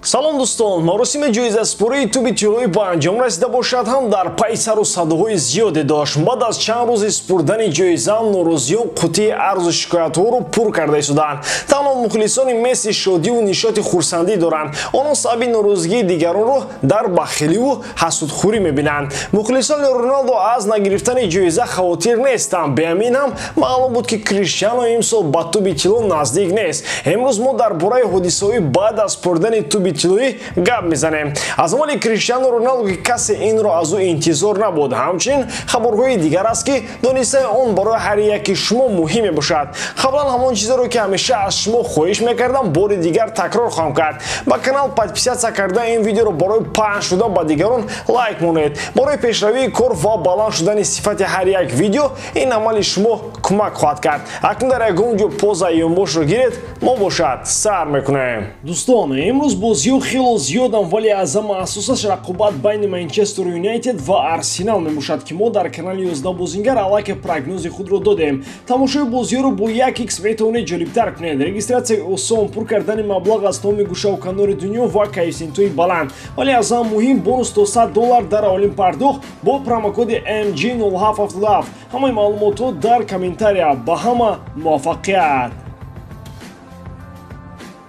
Салом дӯстон, маросими ҷоизаспории туби тиллоӣ ба анҷом расида бошад ҳам дар пай сару садоҳои зиёде дошт. Баъд аз чанд рӯзи супурдани ҷоиза норозиён қутии арзу шикоятҳоро пур карда истоданд. Танҳо мухлисони Месси шодиву нишоти хурсандӣ доранд. Онҳо сабаби норозигии дигаронро дар бахиливу ҳасудхӯрӣ мебинанд. Мухлисони Роналдо аз нагирифтани ҷоиза хавотир нестанд. Беамин ҳам маълум буд, ки Криштиано имсол ба туби тилло наздик нест. Имрӯз мо дар бораи ҳодисаҳои баъд аз супурдани туби тиллоӣ гап мезанем. Аз амали Криштиану Роналдо, ки касе инро аз ӯ интизор набуд. Ҳамчунин хабарҳои дигар аст, ки донистаи он барои ҳар яки шумо муҳим мебошад. Қаблан ҳамон чизеро, ки ҳамеша аз шумо хоҳиш мекардам, бори дигар такрор хоҳам кард. Ба канал подписаться карда, ин видеоро барои паҳн шуда ба дигарон лайк монед. Барои пешравии кор ва баланд шудани сифати ҳар як видео ин амали шумо кӯмак хоҳад кард. Акнун дар ягон ҷо поза ёнбошро гиред, мо бошад сар мекунем. Дӯстон, имрӯз бозиҳо хело зиёдам, вале аз ҳама асосаш рақобат байни Манчестер Юнайтед ва Арсенал мебошад, ки мо дар канали 11 бозингар аллакай прогнози худро додем. Тамошои бозиҳоро бо 1x метавонед ҷолибтар кунед. Регистратсияи осон, пур кардани маблағ аз тамоми гӯшаву канори дунё ва коэффисиентҳои баланд. Вале аз ҳама муҳим бонус то $100 дар аввалин пардохт бо промокоди MG0777. Ҳамаи маълумотҳо дар комментария. Ба ҳама муваффақият!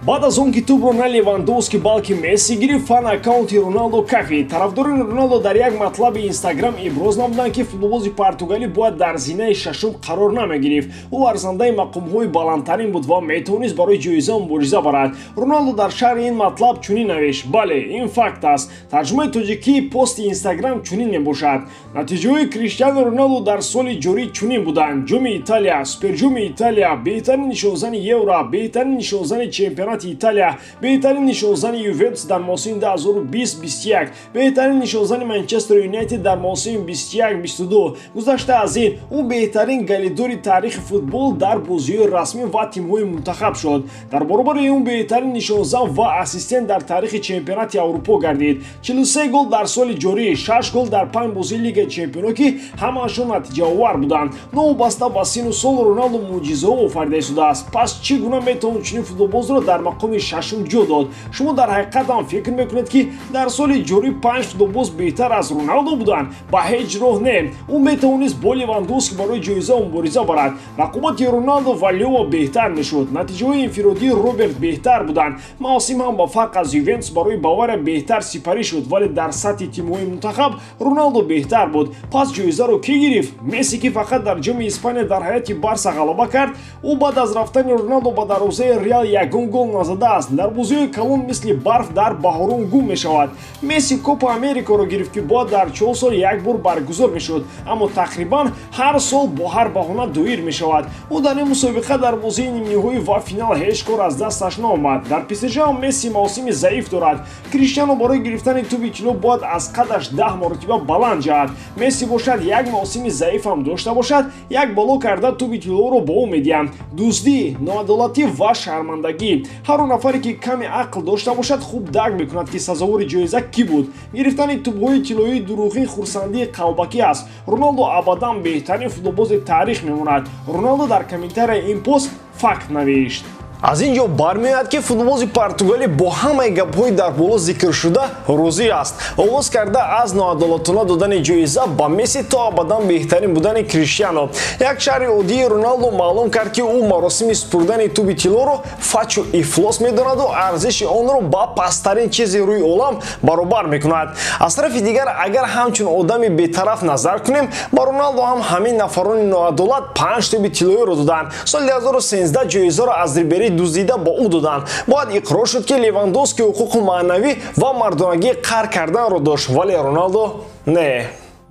Баъд аз он ки тӯбро на Левандовски, балки Месси гирифт, фан аккаунти Роналдо кафид. Тарафдорони Роналдо дар як матлаби Инстаграм иброз намуданд, ки футболбози португалӣ бояд дар зинаи шашум қарор намегирифт. Ӯ арзандаи мақомҳои баландтарин буд ва метавонист барои ҷоиза мубориза барад. Роналдо дар шарҳи ин матлаб чунин навишт: бале, ин факт аст. Тарҷумаи тоҷикии пости Инстаграм чунин мебошад: натиҷаҳои Криштиану Роналдо дар соли ҷорӣ чунин буданд: Ҷоми Италия, Суперҷоми Италия, беҳтарин нишонзани Евро, беҳтарин нишонзани чемпионати Италия, беҳтарин нишонзани Ювентус дар мавсими 2020-21, беҳтарин нишонзани Манчестер Юнайтед дар мавсими 21-22. Гузашта аз ин, ӯ беҳтарин галидори таърихи футбол дар бозиҳои расмӣ ва тимҳои мунтахаб шуд. Дар баробари ӯ беҳтарин нишонзан ва ассистент дар таърихи чемпионати Аврупо гардид. 43 гол дар соли ҷорӣ, 6 гол дар 5 бозии Лигаи чемпионҳо, ки ҳамаашон натиҷаовар буданд. Новобаста ба сину сол Роналдо мӯъҷизаҳо офарида истодааст. Пас чӣ гуна метавон чунин футболбозро дар мақоми шашум ҷо дод? Шумо дар ҳақиқат ҳам фикр мекунед, ки дар соли ҷорӣ 5 футболбоз беҳтар аз Роналдо буданд? Ба ҳеҷ роҳ не. Ӯ метавонист бо Левандовски барои ҷоиза мубориза барад. Рақобати Роналдо ва Лео беҳтар мешуд. Натиҷаҳои инфиродии Роберт беҳтар буданд. Мавсим ҳам ба фарқ аз Ювентус барои Бавария беҳтар сипарӣ шуд, вале дар сатҳи тимҳои мунтахаб Роналдо беҳтар буд. Пас ҷоизаро кӣ гирифт? Месси, ки фақат дар ҷоми Испания дар ҳайати Барса ғалаба кард. Ӯ баъд аз рафтани Роналдо ба дарвозаи Реал ягон гол назадааст. Дар бозиҳои калон мисли барф дар баҳорон гум мешавад. Месси Копа Америкаро гирифт, ки бояд дар 4 сол як бор баргузор мешуд, аммо тақрибан ҳар сол бо ҳар баҳона доир мешавад. Ӯ дар ин мусобиқа дар бозии нимниҳоӣ ва финал ҳеҷ кор аз дасташ наомад. Дар ПСЖ ҳам Месси мавсими заиф дорад. Криштиану барои гирифтани туби тилло бояд аз қадаш 10 маротиба баланд ҷаҳад. Месси бошад як мавсими заиф ҳам дошта бошад, як боло карда туби тиллоро ба ӯ медиҳанд. Дуздӣ, ноадолатӣ ва шармандагӣ. Ҳар он нафаре, ки каме ақл дошта бошад, хуб дарк мекунад, ки сазовори ҷоиза кӣ буд. Гирифтани тӯбҳои тиллоии дурӯғин хурсандии қалбакӣ аст. Роналдо абадан беҳтарин футболбози таърих мемонад. Роналдо дар комментарияи ин пост факт навишт. Аз ин ҷо бармеояд, ки футболбози португалӣ бо ҳамаи гапҳои дар боло зикршуда розӣ аст. Оғоз карда аз ноадолатона додани ҷоиза ба Месси то абадан беҳтарин будани Криштиано. Як шарҳи оддии Роналдо маълум кард, ки ӯ маросими супурдани туби тиллоро фачу ифлос медонаду арзиши онро ба пасттарин чизи рӯи олам баробар мекунад. Аз тарафи дигар, агар ҳамчун одами бетараф назар кунем, ба Роналдо ҳам ҳамин нафарони ноадолат 5 туби тиллоиро доданд. Соли 2013 ҷоизаро аз Рибери дуздида ба ӯ доданд. Бояд иқрор шуд, ки Левандовски ҳуқуқи маънавӣ ва мардонагии қар карданро дошт, вале Роналдо не.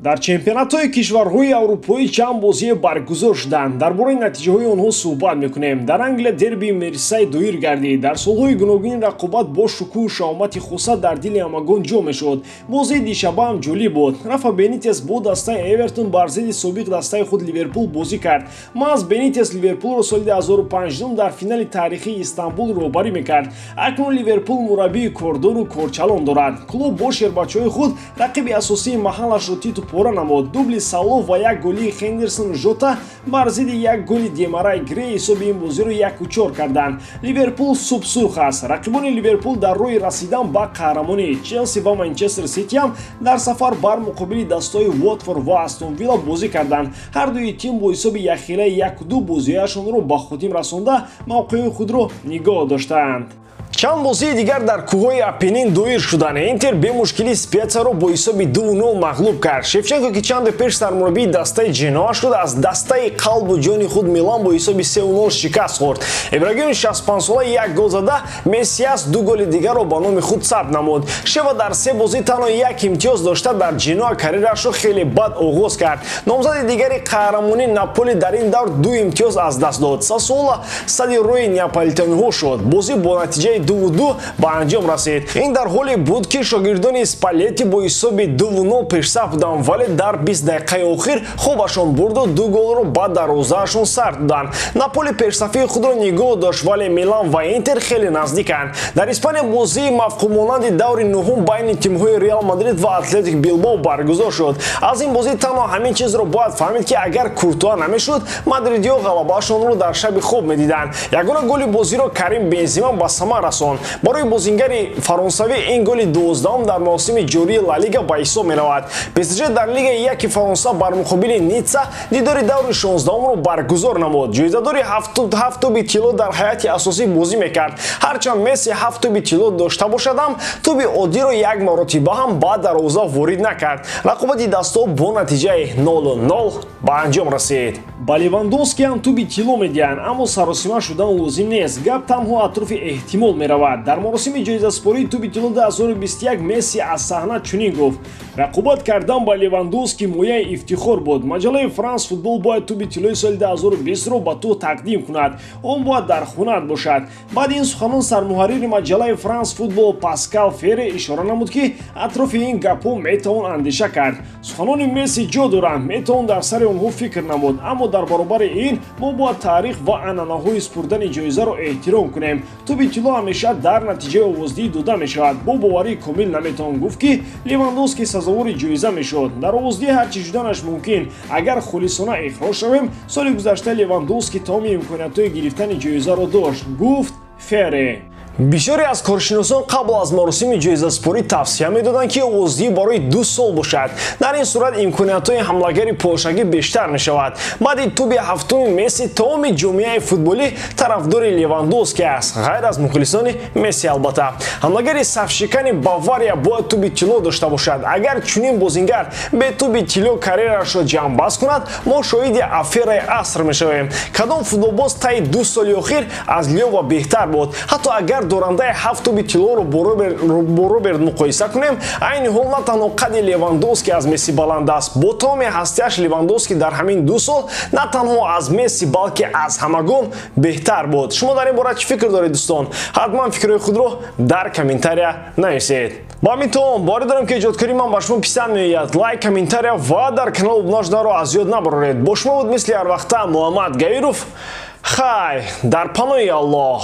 Дар чемпионатҳои кишварҳои аврупоӣ чанд бозие баргузор шуданд. Дар бораи натиҷаҳои онҳо суҳбат мекунем. Дар Англия дерби Мерсай доир гардид. Дар солҳои гуногуни рақобат бо шукӯҳу шаҳомати хоса дар дили ҳамагон ҷо мешуд. Бозии дишаба ҳам ҷолиб буд. Рафа Бенитес бо дастаи Эвертон бар зидди собиқ дастаи худ Ливерпул бозӣ кард. Маҳз Бенитес Ливерпулро соли 2005 дар финали таърихии Истанбул роҳбарӣ мекард. Акнун Ливерпул мураббии кордору корчалон дорад. Клуб бо шербачаҳои худ рақиби асосии маҳаллашро титу пора намуд. Дубли Салоҳ ва як голи Хендерсон Жота бар зидди як голи Демарай Грей ҳисоби ин бозиро 1-4 карданд. Ливерпул субсурх аст. Рақибони Ливерпул дар роҳи расидан ба қаҳрамонӣ Челси ва Манчестер Сити ҳам дар сафар бар муқобили дастаҳои Уотфорд ва Астон Вилла бозӣ карданд. Ҳар дуи тим бо ҳисоби якхелаи 1-2 бозиҳояшонро ба хотим расонда мавқеи худро нигоҳ доштаанд. Чанд бозии дигар дар кӯҳҳои Апеннин доир шуданд. Интер бемушкилӣ Специяро бо ҳисоби 2-0 мағлуб кард. Шевченко, ки чанде пеш сармураббии дастаи Ҷеноа шуд, аз дастаи қалбу ҷони худ Милан бо ҳисоби 3-0 шикаст хӯрд. Ибрагими 65сола як гол зада, Мессиас ду голи дигарро ба номи худ сабт намуд. Шева дар се бозӣ танҳо як имтиёз дошта дар Ҷеноа карьерашро хеле бад оғоз кард. Номзади дигари қаҳрамонӣ Наполи дар ин давр ду имтиёз аз даст дод. Сассуоло сади роҳи неаполитаниҳо шуд. Бозӣ бо натиҷаи 2-2 ба анҷом расид. Ин дар ҳоле буд, ки шогирдони Спалетти бо ҳисоби 2-0 пешсаф буданд, вале дар 20 дақиқаи охир хобашон бурду ду голро ба дарвозаашон сар доданд. Наполи пешсафии худро нигоҳ дошт, вале Милан ва Интер хеле наздиканд. Дар Испания бозии мафқулмонанди даври нуҳум байни тимҳои Реал Мадрид ва Атлетик Билбао баргузор шуд. Аз ин бозӣ танҳо ҳамин чизро бояд фаҳмид, ки агар Куртуа намешуд, мадридиҳо ғалабаашонро дар шаби хоб медиданд. Ягона голи бозиро Карим Бензима ба самар расон. Барои бозингари фаронсавӣ ин голи 12-ум дар мавсими ҷории Ла Лига ба ҳисоб меравад. ПСЖ дар Лигаи яки Фаронса бар муқобили Ницца дидори даври 16-умро баргузор намуд. Ҷоизадори ҳафт тӯби тилло дар ҳайати асосӣ бозӣ мекард. Ҳарчанд Месси ҳафт тӯби тилло дошта бошадам, тӯби оддиро як маротиба ҳам ба дарвоза ворид накард. Рақобати дастҳо бо натиҷаи 0-0 ба анҷом расид. Ба Левандовски ҳам тӯби тилло медиҳанд, аммо саросима шудан лозим нест. Гап танҳо атрофи эҳтимол меравад. Дар маросими ҷоизаспории тӯби тилло 2021 Месси аз саҳна чунин гуфт: рақобат кардан ба Левандовски мояи ифтихор буд. Маҷаллаи Франс Футбол бояд тӯби тиллои соли 2020-ро ба ту тақдим кунад. Он бояд дар хонаат бошад. Баъди ин суханон сармуҳаррири маҷаллаи Франс Футбол Паскал Ферре ишора намуд, ки атрофи ин гапҳо метавон андеша кард. Суханони Месси ҷо доранд, метавон дар сари онҳо фикр намуд, аммо дар баробари ин мо бояд таърих ва анъанаҳои супурдани ҷоизаро эҳтиром кунем. Тӯби тилло ҳамеша дар натиҷаи овоздиҳӣ дода мешавад. Бо боварии комил наметавон гуфт, ки Левандовски сазовори ҷоиза мешуд. Дар овоздиҳӣ ҳарчи шуданаш мумкин. Агар холисона ихроҷ шавем, соли гузашта Левандовски тамоми имкониятҳои гирифтани ҷоизаро дошт, гуфт Ферре. Бисёре аз коршиносон қабл аз маросими ҷоизаспорӣ тавсия медоданд, ки овоздиҳӣ барои ду сол бошад. Дар ин сурат имкониятҳои ҳамлагари полшагӣ бештар мешавад. Баъди тӯби ҳафтуми Месси тамоми ҷомеаи футболӣ тарафдори Левандовски аст, ғайр аз мухлисони Месси албатта. Ҳамлагари сафшикани Бавария бояд тӯби тилло дошта бошад. Агар чунин бозингар бе тӯби тилло карьерашро ҷамъбаст кунад, мо шоҳиди афераи аср мешавем. Кадом футболбоз таи ду соли охир аз Лёва беҳтар буд? Ҳатто агар дорандаи ҳафт тӯби тиллоро бо Роберт муқоиса кунем, айни ҳол на танҳо қади Левандовски аз Месси баланд аст, бо тамоми ҳастиаш Левандовски дар ҳамин ду сол на танҳо аз Месси, балки аз ҳамагон беҳтар буд. Шумо дар ин бора чӣ фикр доред, дӯстон? Ҳатман фикрҳои худро дар комментария нависед. Ба ҳамин тамом, боварӣ дорам, ки эҷодкории ман ба шумо писанд меояд. Лайк, комментария ва дар канал обуна шуданро аз ёд набароред. Бо шумо буд мисли ҳар вақта Муҳаммад Гаиров. Хай, дар паноҳи Аллоҳ.